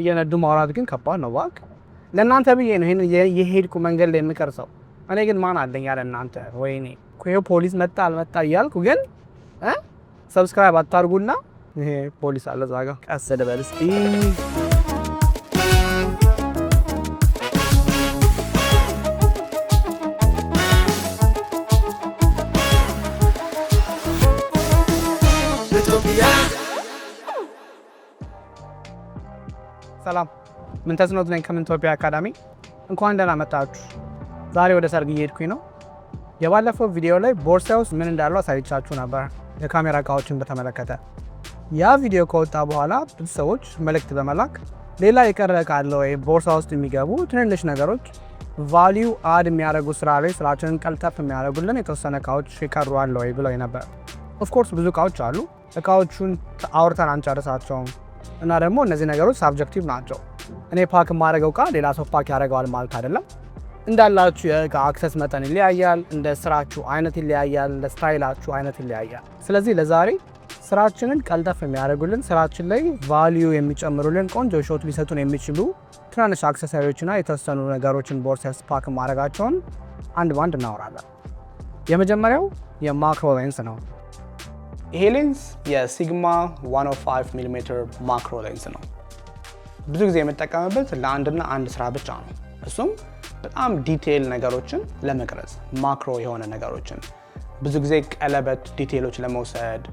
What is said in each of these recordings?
እየነዱ ማውራት ግን ከባድ ነው። እባክህ ለእናንተ ብዬ ነው ይሄን የሄድኩ መንገድ ላይ የምቀርጸው። እኔ ግን ማን አለኝ ያለ እናንተ። ወይኔ ይኸው ፖሊስ መጣ አልመጣ እያልኩ ግን subscribe አታርጉና ይሄ ፖሊስ አለ እዛ ጋ። ቀስ ልበል እስኪ። ሰላም፣ ምንተስኖት ነኝ ከምንቶፒያ አካዳሚ። እንኳን ደህና መጣችሁ። ዛሬ ወደ ሰርግ እየሄድኩኝ ነው። የባለፈው ቪዲዮ ላይ ቦርሳ ውስጥ ምን እንዳለው አሳይቻችሁ ነበር፣ የካሜራ እቃዎችን በተመለከተ። ያ ቪዲዮ ከወጣ በኋላ ብዙ ሰዎች መልእክት በመላክ ሌላ የቀረ እቃ አለ ወይ፣ ቦርሳ ውስጥ የሚገቡ ትንንሽ ነገሮች value add የሚያደርጉ ስራ ላይ ስራችንን ቀልጠፍ የሚያደርጉልን የተወሰነ እቃዎች የቀሩ አለ ወይ ብለው ነበር። Of course ብዙ እቃዎች አሉ። እቃዎቹን አውርተን አንጨርሳቸውም እና ደግሞ እነዚህ ነገሮች subjective ናቸው። እኔ pack የማደርገው እቃ ሌላ ሰው pack ያደርገዋል ማለት አይደለም። እንዳላችሁ የእቃ access መጠን ይለያያል፣ እንደ ስራችሁ አይነት ይለያያል፣ እንደ style ኣችሁ አይነት ይለያያል። ስለዚህ ለዛሬ ስራችንን ቀልጠፍ የሚያደርጉልን፣ ስራችን ላይ value የሚጨምሩልን፣ ቆንጆ shot ሊሰጡን የሚችሉ ትናንሽ accessory ዎችና የተወሰኑ ነገሮችን ቦርሳ ውስጥ pack ማድረጋቸውን አንድ ባንድ እናወራለን። የመጀመሪያው የ macro lens ነው። ይሄ ሌንስ የ Sigma 105 ሚሜ macro lens ነው። ብዙ ጊዜ የምጠቀምበት ለአንድና አንድ ስራ ብቻ ነው። እሱም በጣም detail ነገሮችን ለመቅረጽ፣ macro የሆነ ነገሮችን፣ ብዙ ጊዜ ቀለበት detail ኦች ለመውሰድ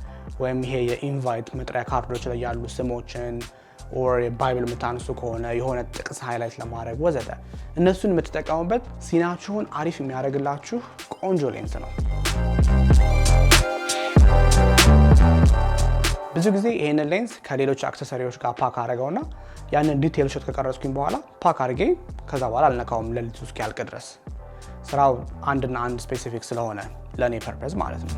ወይም ይሄ የ invite መጥሪያ ካርዶች ላይ ያሉ ስሞችን or Bible የምታነሱ ከሆነ የሆነ ጥቅስ highlight ለማድረግ ወዘተ እነሱን የምትጠቀሙበት scene ኣችሁን አሪፍ የሚያደርግላችሁ ቆንጆ ሌንስ ነው። ብዙ ጊዜ ይሄንን ሌንስ ከሌሎች accessory ዎች ጋር pack አደረገውና ያንን detail shot ከቀረጽኩኝ በኋላ pack አድርጌ ከዛ በኋላ አልነካውም ሌሊቱ እስኪያልቅ ድረስ። ስራው አንድና አንድ specific ስለሆነ ለእኔ purpose ማለት ነው።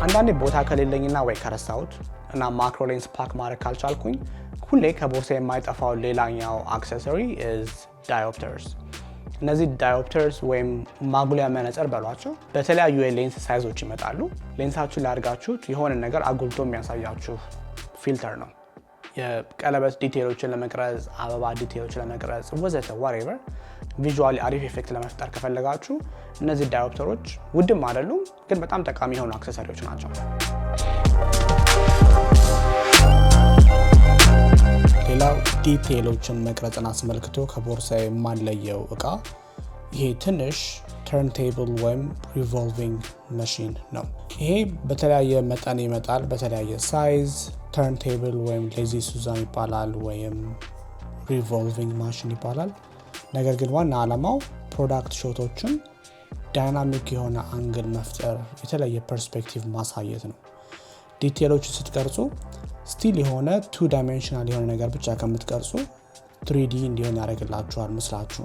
አንዳንዴ ቦታ ከሌለኝና ወይ ከረሳሁት እና macro lens pack ማድረግ ካልቻልኩኝ ሁሌ ከቦርሳ የማይጠፋው ሌላኛው accessory is diopters። እነዚህ diopters ወይም ማጉሊያ መነጽር በሏቸው በተለያዩ የ lens size ኦች ይመጣሉ። ሌንሳችሁን ላይ አድርጋችሁት የሆነ ነገር አጉልቶ የሚያሳያችሁ filter ነው። የቀለበት detail ኦችን ለመቅረጽ፣ አበባ detail ኦችን ለመቅረጽ ወዘተ whatever visually አሪፍ effect ለመፍጠር ከፈለጋችሁ እነዚህ diopter ኦች ውድም አይደሉም፣ ግን በጣም ጠቃሚ የሆኑ accessory ዎች ናቸው። ሌላው detail ኦችን መቅረጽን አስመልክቶ ከቦርሳ የማንለየው እቃ ይሄ ትንሽ turntable ወይም revolving machine ነው። ይሄ በተለያየ መጠን ይመጣል፣ በተለያየ size። Turntable ወይም lazy Susan ይባላል ወይም revolving machine ይባላል። ነገር ግን ዋና ዓላማው product shot ኦችን dynamic የሆነ angle መፍጠር፣ የተለየ perspective ማሳየት ነው። Detail ኦችን ስትቀርጹ still የሆነ two dimensional የሆነ ነገር ብቻ ከምትቀርጹ 3D እንዲሆን ያደርግላችኋል ምስላችሁ።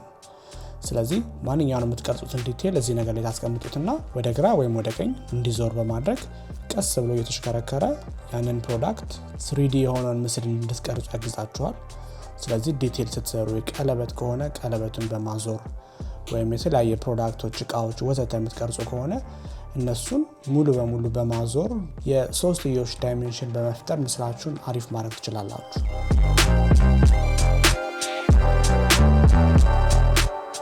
ስለዚህ ማንኛውንም የምትቀርጹትን detail እዚህ ነገር ላይ ታስቀምጡትና ወደ ግራ ወይም ወደ ቀኝ እንዲዞር በማድረግ ቀስ ብሎ እየተሽከረከረ ያንን product 3D የሆነውን ምስል እንድትቀርጹ ያግዛችኋል። ስለዚህ detail ስትሰሩ ቀለበት ከሆነ ቀለበቱን በማዞር ወይም የተለያየ product ኦች፣ እቃዎች ወዘተ የምትቀርጹ ከሆነ እነሱን ሙሉ በሙሉ በማዞር የሶስትዮሽ dimension በመፍጠር ምስላችሁን አሪፍ ማድረግ ትችላላችሁ።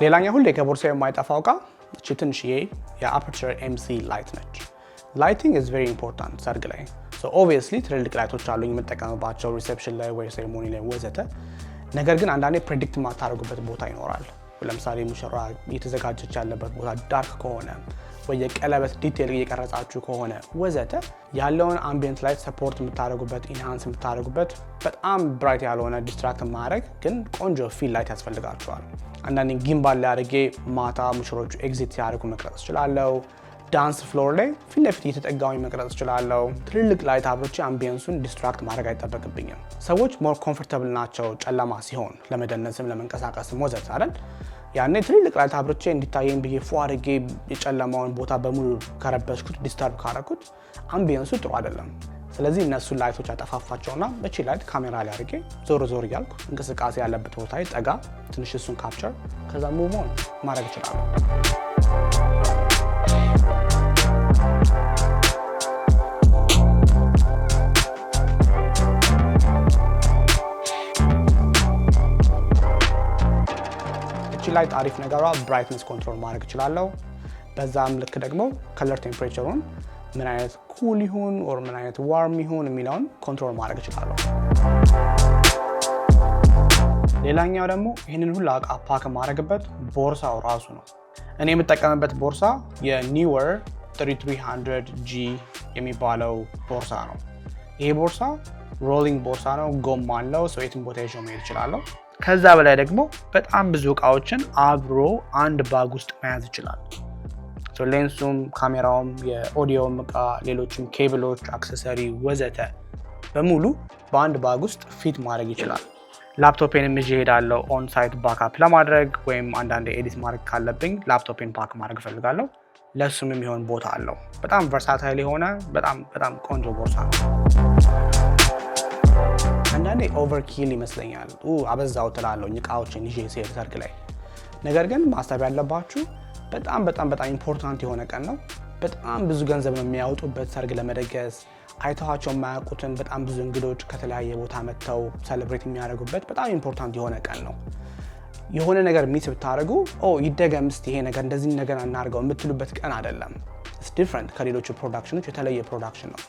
ሌላኛው ሁሌ ከቦርሳ የማይጠፋው እቃ እቺ ትንሽዬ የ Aputure MC light ነች። Lighting is very important ሰርግ ላይ። Obviously ትልልቅ light ኦች አሉኝ የምጠቀምባቸው reception ላይ ወይ ceremony ላይ ወዘተ። ነገር ግን አንዳንዴ predict የማታደርጉበት ቦታ ይኖራል። ለምሳሌ ሙሽራ እየተዘጋጀች ያለበት ቦታ dark ከሆነ ወይ የቀለበት detail እየቀረጻችሁ ከሆነ ወዘተ ያለውን ambient light support የምታደርጉበት፣ enhance የምታደርጉበት በጣም bright ያልሆነ distract ማድረግ ግን ቆንጆ fill light ያስፈልጋችኋል። አንዳንዴ gimbal ላይ አድርጌ ማታ ሙሽሮቹ exit ሲያደርጉ መቅረጽ እችላለሁ። Dance floor ላይ ፊት ለፊት እየተጠጋሁኝ መቅረጽ እችላለሁ። ትልልቅ light አብርቼ ambience ኡን distract ማድረግ አይጠበቅብኝም። ሰዎች more comfortable ናቸው ጨለማ ሲሆን ለመደነስም ለመንቀሳቀስም ወዘተ አይደል? ያኔ ትልልቅ light አብርቼ እንዲታየኝ ብዬ ፎ አድርጌ የጨለማውን ቦታ በሙሉ ከረበሽኩት፣ disturb ካረኩት ambience ኡ ጥሩ አይደለም። ስለዚህ እነሱን light ኦች አጠፋፋቸውና እቺ light ካሜራ ላይ አድርጌ ዞር ዞር እያልኩ እንቅስቃሴ ያለበት ቦታ ላይ ጠጋ ትንሽ እሱን capture ከዛ move on ማድረግ እችላለሁ። እቺ light አሪፍ ነገሯ brightness control ማድረግ እችላለሁ። በዛም ልክ ደግሞ color temperature ኡን ምን አይነት cool ይሁን or ምን አይነት warm ይሁን የሚለውን control ማድረግ እችላለሁ። ሌላኛው ደግሞ ይህንን ሁሉ እቃ pack የማደርግበት ቦርሳው ራሱ ነው። እኔ የምጠቀምበት ቦርሳ የ Neewer 3300 G የሚባለው ቦርሳ ነው። ይሄ ቦርሳ rolling ቦርሳ ነው፣ ጎማ አለው፣ so የትም ቦታ ይዤው መሄድ እችላለሁ። ከዛ በላይ ደግሞ በጣም ብዙ እቃዎችን አብሮ አንድ bag ውስጥ መያዝ ይችላል። ሌንሱም፣ ካሜራውም፣ የኦዲዮም እቃ፣ ሌሎችም cable ኦች፣ accessory ወዘተ በሙሉ በአንድ bag ውስጥ fit ማድረግ ይችላል። ላፕቶፔንም ይዤ እሄዳለሁ on site backup ለማድረግ ወይም አንዳንድ edit ማድረግ ካለብኝ laptop ኤን pack ማድረግ እፈልጋለሁ። ለእሱም የሚሆን ቦታ አለው። በጣም versatile የሆነ በጣም በጣም ቆንጆ ቦርሳ ነው። አንዳንዴ overkill ይመስለኛል፣ አበዛው ትላለሁ እቃዎችን ይዤ ስሄድ ሰርግ ላይ። ነገር ግን ማሰብ ያለባችሁ በጣም በጣም በጣም important የሆነ ቀን ነው። በጣም ብዙ ገንዘብ ነው የሚያወጡበት ሰርግ ለመደገስ። አይተዋቸው የማያውቁትን በጣም ብዙ እንግዶች ከተለያየ ቦታ መጥተው celebrate የሚያደርጉበት በጣም important የሆነ ቀን ነው። የሆነ ነገር miss ብታደርጉ ይደገም እስቲ ይሄ ነገር እንደዚህ ነገር እናድርገው የምትሉበት ቀን አይደለም። It's different፣ ከሌሎቹ production ኦች የተለየ production ነው።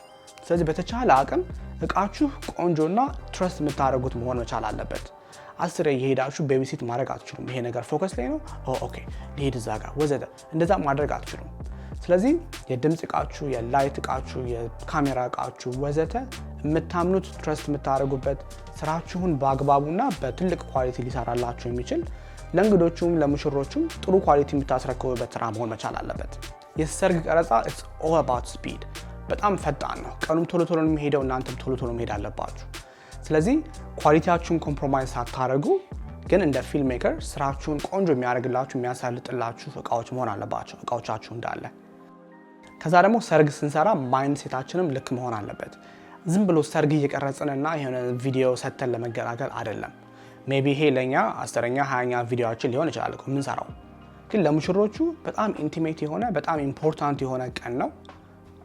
ስለዚህ በተቻለ አቅም እቃችሁ ቆንጆና trust የምታደርጉት መሆን መቻል አለበት። አስሬ እየሄዳችሁ babysit ማድረግ አትችሉም። ይሄ ነገር focus ላይ ነው፣ okay ልሄድ እዛ ጋር ወዘተ፣ እንደዛ ማድረግ አትችሉም። ስለዚህ የድምፅ እቃችሁ፣ የ light እቃችሁ፣ የካሜራ እቃችሁ ወዘተ የምታምኑት trust የምታደርጉበት ስራችሁን በአግባቡና በትልቅ quality ሊሰራላችሁ የሚችል ለእንግዶቹም ለሙሽሮቹም ጥሩ quality የምታስረክቡበት ስራ መሆን መቻል አለበት። የሰርግ ቀረጻ it's all about speed፣ በጣም ፈጣን ነው። ቀኑም ቶሎ ቶሎ የሚሄደው፣ እናንተም ቶሎ ቶሎ መሄድ አለባችሁ። ስለዚህ quality ያችሁን compromise ሳታደርጉ ግን እንደ filmmaker ስራችሁን ቆንጆ የሚያደርግላችሁ የሚያሳልጥላችሁ እቃዎች መሆን አለባቸው እቃዎቻችሁ እንዳለ። ከዛ ደግሞ ሰርግ ስንሰራ mindset ኣችንም ልክ መሆን አለበት። ዝም ብሎ ሰርግ እየቀረጽንና የሆነ ቪዲዮ ሰተን ለመገላገል አይደለም። Maybe ይሄ ለእኛ 10ኛ 20ኛ ቪዲዮችን ሊሆን ይችላል እኮ የምንሰራው፣ ግን ለሙሽሮቹ በጣም intimate የሆነ በጣም important የሆነ ቀን ነው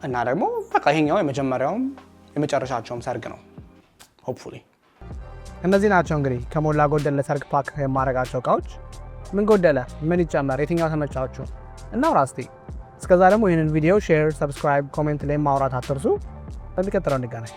እና ደግሞ በቃ ይሄኛው የመጀመሪያውም የመጨረሻቸውም ሰርግ ነው hopefully። እነዚህ ናቸው እንግዲህ ከሞላ ጎደል ለሰርግ pack የማደርጋቸው እቃዎች። ምን ጎደለ? ምን ይጨመር? የትኛው ተመቻችሁ? እናውራ እስቲ። እስከዛ ደግሞ ይህንን ቪዲዮ share፣ subscribe፣ comment ላይ ማውራት አትርሱ። በሚቀጥለው እንገናኝ።